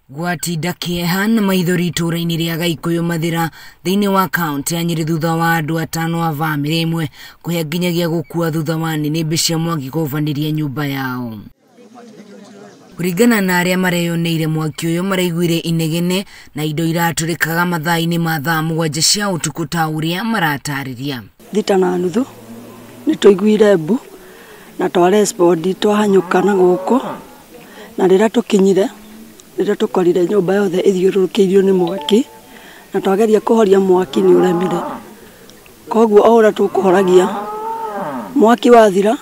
Gwatinda kĩeha na maithori itũũra-inĩ rĩa Gaikũyũ Mathĩra thĩinĩ wa kaunti ya Nyĩrĩ thutha wa andũ atano a bamĩrĩ ĩmwe kũhĩa nginyagia gũkua thutha wa nĩnĩmbĩ cia mwaki kũbanĩria nyũmba yao. Kũringana na arĩa mareyoneire mwaki ũyũ maraiguire inegene na indo iratũrĩkaga mathaa-inĩ ma thaa 7 cia ũtukũ ta ũrĩa maratarĩria. 6:30 nĩtũiguire mbu na twarespondi twahanyũka na gũkũ na rĩrĩa tũkinyire rĩrĩa tũkorire nyũmba yothe ĩthiũrũrũkĩirio nĩ mwaki na twageria kũhoria mwaki nĩ ũremire. Koguo o ũrĩa tũkũhoragia mwaki wathira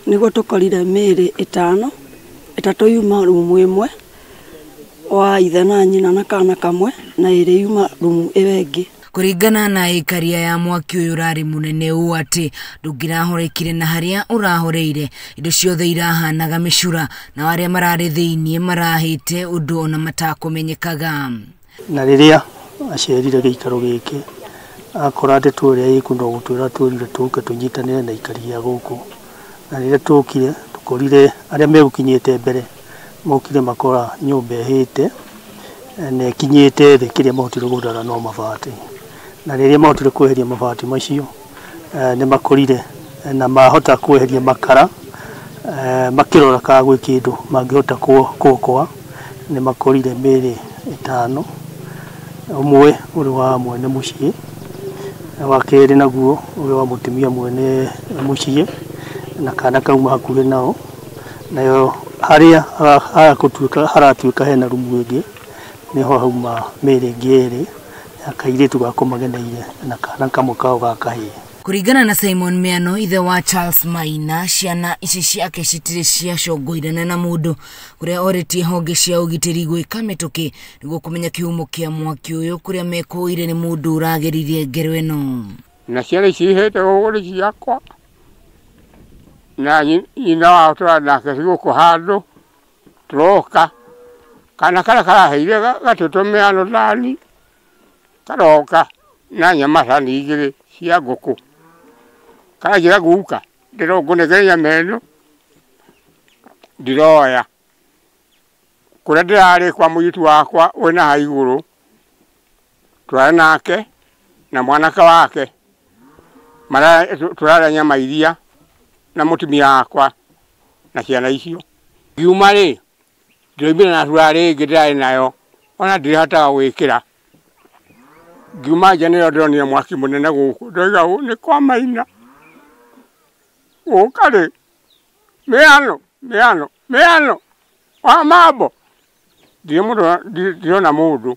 nĩguo tũkorire mĩĩrĩ 5, 3 yuma rumu ĩmwe wa ithe na nyina na kana kamwe na 2 yuma rumu ĩyo ĩngĩ. Kũringana na ĩkaria ya mwaki ũyũ ũrarĩ mũnene ũũ atĩ ndũngĩrahorekire na harĩa ũrahoreire indo ciothe irahanaga mĩcura na arĩa mararĩ thĩinĩ marahĩte ũndũ ona matakũmenyekaga. Na rĩrĩa acerire gĩikaro gĩkĩ akora ndeto ĩrĩa ĩkuo no gũtwĩra twĩrire tũke tũnyitanĩre na ikaria gũkũ, na rĩrĩa tũkire tũkorire arĩa megũkinyĩte mbere mokire makora nyũmba ĩhĩte na ĩkinyĩte thĩ, kĩrĩa mahotire gũthara no mabati, na rĩrĩa mahotire kweheria mabati macio nĩ makorire na mahota kweheria makara makĩrora kana gwĩ kĩndũ mangĩhota kuokoa. Nĩ makorire mĩĩrĩ 5, ũmwe ũrĩ wa mwene mũciĩ, wa kerĩ naguo ũrĩ wa mũtumia mwene mũciĩ na kana kauma hakuhĩ nao, nayo harĩa haratuĩka hena rumu ĩngĩ nĩho hauma mĩĩrĩ ĩngĩ 2 ya kairĩtu gakomageneire na kana kamwe kao ga kahĩĩ. Kũringana na Simon Miano ithe wa Charles Maina, ciana ici ciake citirĩ ciacongoirana na mũndũ kũrĩa orĩtie honge cia ũgitĩri gwĩka mĩtũkĩ nĩguo kũmenya kĩhumo kĩa mwaki ũyũ kũrĩa mekũire nĩ mũndũ ũrageririe ngero ĩno. Na ciana ici ihĩte gũkũ nĩ ciakwa na nyina wao tũrarĩ nake gũkũ handũ tũroka kana karĩa karaheire gatũtũ mĩano ndani karoka na nyama cani 2 cia ngũkũ karanjĩra guka ndĩrongũnengere nyama ĩno ndiroya kũrĩa ndĩrarĩ kwa mũirĩtu wakwa wĩna haha igũrũ tũrarĩ nake na mwanake wake tũrarĩa nyama iria na mũtumia wakwa na ciana icio. Ngiuma rĩ ndĩroimire na turarĩ ĩngĩ ndĩrarĩ nayo ona ndĩrĩhotaga gwĩkĩra. Ngiuma nja nĩrĩo ndĩronire mwaki mũnene gũkũ ndoiga ũũ nĩ kwa Maina gũka rĩ mĩano mĩano mĩano wa mambo ndirĩ mũndũ ndirona mũndũ.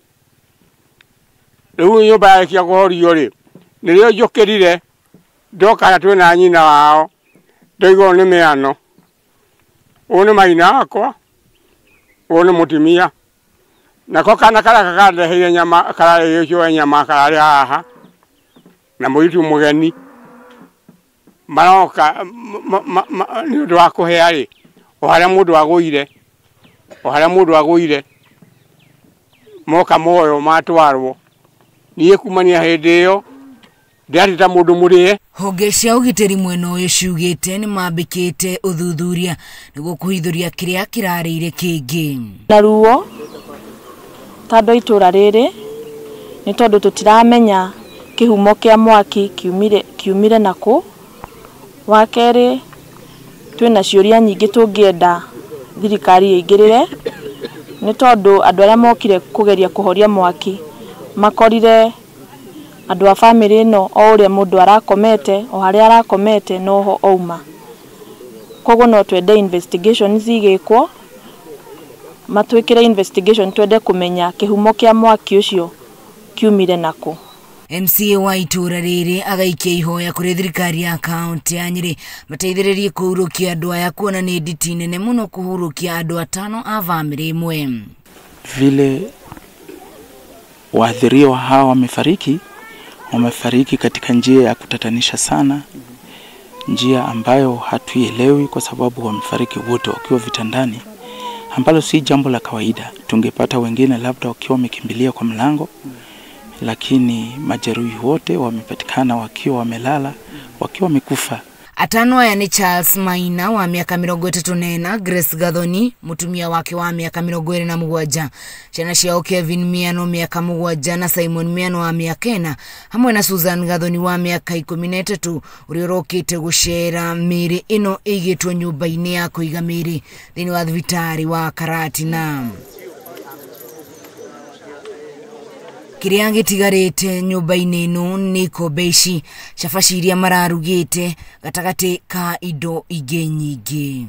Rĩu nyũmba yarĩkia kũhorio rĩ nĩrĩo njũkĩrire ndoka harĩa twĩna nyina wao ndoiga ũyũ nĩ mĩano, ũyũ nĩ Maina wakwa, ũyũ nĩ mũtumia, nako kana karĩa karandeheire nyama kararĩ ũcio nyama kararĩ haha na mũirĩtu mũgeni maroka nĩ ũndũ wa kũhĩa rĩ o harĩa mũndũ agũire, o harĩa mũndũ agũire moka moyo matwarwo. Niĩ kumania hĩndĩ ĩyo ndĩrarĩ ta mũndũ mũrĩe. Honge cia ũgitĩri mwena ũyũ ciugĩte nĩ mambĩkĩte ũthuthuria nĩguo kũhithũria kĩrĩa kĩrarĩire kĩngĩ. Na ruo ta andũ a itũũra rĩrĩ nĩ tondũ tũtiramenya kĩhumo kĩa mwaki kiumire nakũ. Wa kerĩ twĩna ciũria nyingĩ tũngĩenda thirikari ĩingĩrĩre nĩ tondũ andũ arĩa mokire kũgeria kũhoria mwaki makorire andũ a bamĩrĩ ĩno o ũrĩa mũndũ arakomete o harĩa arakomete noho auma. Koguo no twende investigations igĩkwo, matwĩkĩre investigation twende kũmenya kĩhumo kĩa mwaki ũcio kiumire nakũ. MCA wa itũũra rĩrĩ agaikia ihoya kũrĩ thirikari ya kaunti ya Nyĩrĩ mateithĩrĩrie kũhurũkia andũ aya kuona nĩ nditi nene mũno kũhurũkia andũ 5 a bamĩrĩ ĩmwe. Vile waathiriwa hawa wamefariki katika njia ya kutatanisha sana, njia ambayo hatuielewi kwa sababu wamefariki wote wakiwa vitandani, ambalo si jambo la kawaida. Tungepata wengine labda wakiwa wamekimbilia kwa mlango, lakini majeruhi wote wamepatikana wakiwa wamelala, wakiwa wamekufa. Atano aya nĩ Charles Maina wa mĩaka 34, Grace Gathoni mũtumia wake wa mĩaka 27, ciana ciao Kevin Miano mĩaka 7 na Simon Miano wa mĩaka 4, hamwe na Susan Gathoni wa mĩaka 13 ũrĩa ũrokĩte gũcera mĩĩrĩ ĩno ĩigĩtwo nyũmba-inĩ ya kũiga mĩĩrĩ thĩinĩ wa thibitarĩ wa Karatina. Kĩrĩa gĩtigarĩte nyũmba-inĩ ĩno nĩ ikombe ici, cabaci iria mararugĩte gatagatĩ ka indo ingĩ nyingĩ.